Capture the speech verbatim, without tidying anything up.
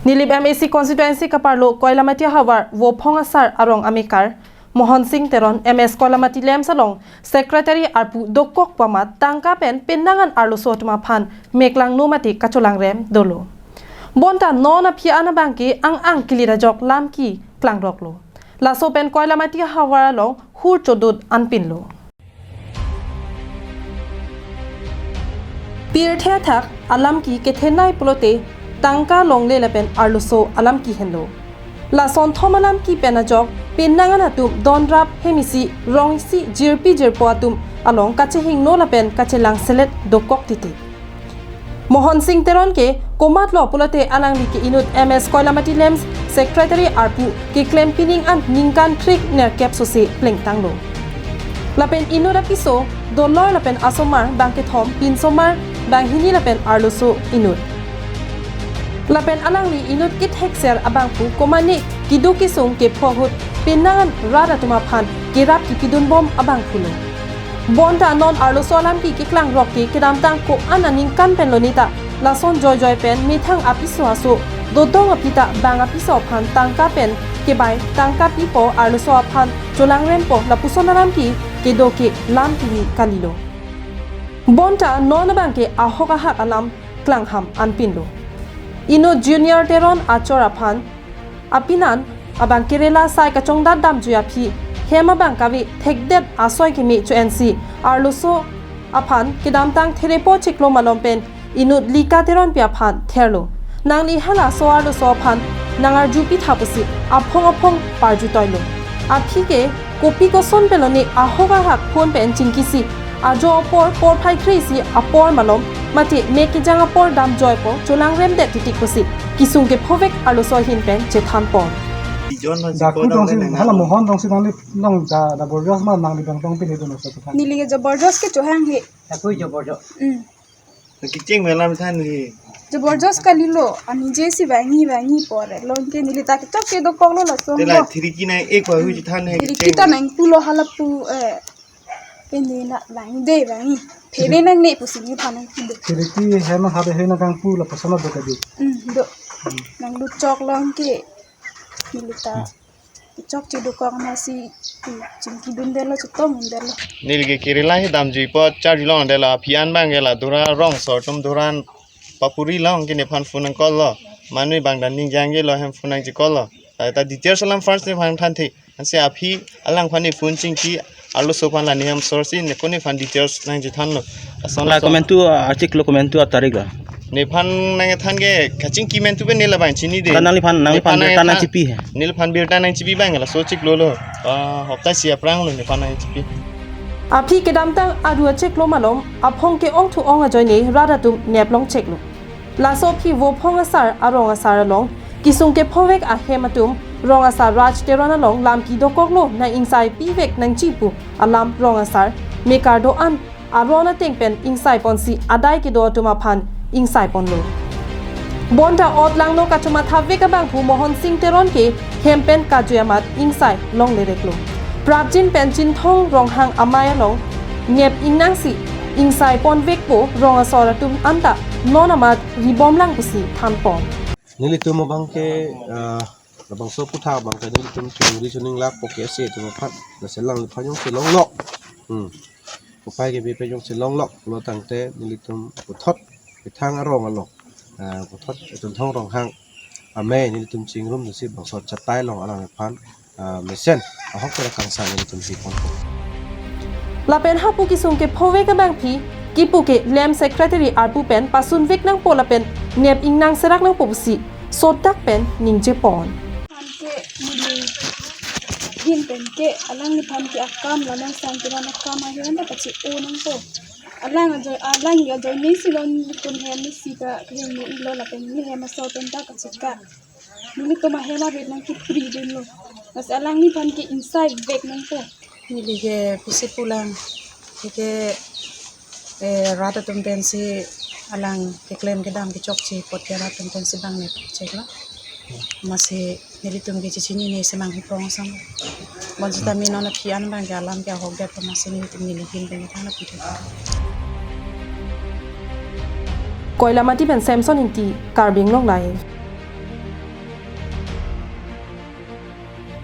Nilip M A C constituency kaparlo Koilamati havar Vophong Asar arong amekar Mohon Sing Teron M S Koilamati LAMPS along secretary arpu dokok pu amat tangka pen penang an arloso atum aphan meklangno mate kacholangrem dolo. Bonta non aphi an abangke ang-ang kilit ajok lamki klangroklo. Laso pen Koilamati havar along hur chodut anpinlo. Pirthe athak alamki kethenei pulote tangka longle lapen arloso alamki henlo. Lason thom alamki pen ajok penang an atum donrap hem isi rong isi jirpi jirpo atum along kachehingno lapen kachelang selet dokok titi. Mohon Sing Teron ke komatlo pulote alangli ke inut M S Koilamati LAMPS secretary arpu keklem pining an ningkan kre-ik nerkep sose plengtanglo. Lapen inut apiso dolor lapen asomar bangkethom, pinsomar banghini lapen arloso inut. Lapen alangli inut kethekser abangphu komane keduk kesung kepho ahut penang an rat atum aphan kerap kepidunbom abangphulo. Bonta non arloso alamki keklangrok ke kedamtang ko-an aningkan pen lone ta lason joijoi pen methang apiso aso dodong aphi ta bang apiso aphan tangka pen kebai tangka pipo arloso aphan cholangrempo lapuson alamki kedo ke lam kimi kalilo. Bonta non abangke ahok ahak alam klangham anpinlo. Inut Junior Teron achor aphan apinan abang Kerala asai kachongdat damjui aphi hem abang kave thekdet asoi keme cho-ensi arloso aphan kedamtang therepo chiklo malom pen inut Lika Teronpi aphan therlo. Nangli halaso arloso aphan nangarju pitha pusi aphong aphong parjutoilo. Aphi ke kopi koson pen lone ahok ahak phone pen chingkisi ajo apor porphai kre-isi apor malom mate mek kejang apor damjoipo cholangremdet titik pusi kesung kephovek arloso ahin pen chethanpon. Ijon na Daku sikon dong si, na hala na. Mohon dong si nangli nong da, da borjas ma nangli bang tong pini dono sa tuhan. Neli ke jabardast ke chohang he. Daku jabardast. Hmm. Kiching melam than he. Jabardast kalilo, ani je si bangi bangi pore. Longke neli ta kechok ke dokoklo lason. Tela thiriki na ek wa hui than he. Thiriki ta nangpulo halapu, eh. Pende na bangi de bangi. Pende nangne pusi nephan nangpulo. Thiriki hem hade he nangkangpu lapuson do kadi. Hmm, do. Nanglu chok longke. Neli ta. Chokche dokok masi, hmm, chingki dundelo, chetong dundelo. Neli ke Kerala he damjuipo charjulong delo, aphi an abangke la Dura rong asor atum Duran papuri along ke nephan phone nang call lo. Manu abang dan ningjang ke lo hem phone nang che call lo. Ta, ta details alam first nephan thanthe. Ansi aphi alangphan ne phone chingki arloso aphan la nehem asor si ne ko nephan details nang chethanlo. Ason la ason. Komentu, ah, achiklo komentu atarik la. Nephan nangthan ke kachingki mentu pen ne labang chinide. Ta nangliphan, nangliphan nephan birta nang nangthan chipi he. Neliphan birta nang chipi abang laso chiklo lo. Ah, hopta isi aphrang lo nephan nang chipi. Aphi kedamtang adu achiklo malom aphong ke-ongthu ong ajoine rat atum neplong cheklo. Laso aphi Vophong Asar arong asar along kesung kephovek ahem atum rong asar Raj Teron along lamki dokoklo nang ingsai pivek nangji pu alam rong asar mekar do-an aron ateng pen ingsai ponsi adai kedo atum aphan ingsai ponlo. Bonta otlangno kachomathavek abangphu Mohon Sing Teron ke hem pen kajui amat ingsai longlereklo. Prapjin pen Chinthong Ronghang amei along nep ingnangsi ingsai ponvekpo rong asor atum anta non amat ribomlang pusi thanpon. Nelitum abangke, ah, labangso aputhak abangke nelitum chingri chininglakpo ke ase atum aphan, lasi alangliphan jongsi longlok. Hmm. Upai ke bipe jongsi longlok lo tangte nelitum puthot methang arong along, ah, puthot Chinthong Ronghang amei nelitum chingrum dosi bangso chatai along alangliphan, ah, mesen ahok pera kangsa nelitum si ponpo. Lapen hapu kesung kephovek abangphi kipu ke LAMPS secretary arpu pen pasunvek nangpo lapen nep ingnang serak nangpo pusi sotak pen ningjepon. Anke neli ahin pen ke alangliphan ke akam la nang sang kiran akam ahin ta kachi-o nangpo. Alang ajoine, alang ajoine si lo nelitum hem isi ta kehingno-ilo lapen neli hem asor pen ta kacheka. Nelitum ahem arit nangkipri dunlo. Lasi alangliphan ke ingsai vek nangpo. Neli ke pisi pulang. Ke, eh, rat atum pensi alang keklem kedam kechokche apot ke rat atum pensi bang nep cheklo. Masi nelitum ke chechinine semang hiprong asam. Bon sitame non aphi an abangke alam ke ahokdet masi nelitum neli ahin pen than aphi. Koilamati pen Samson Ingti, Karbi Anglong Live.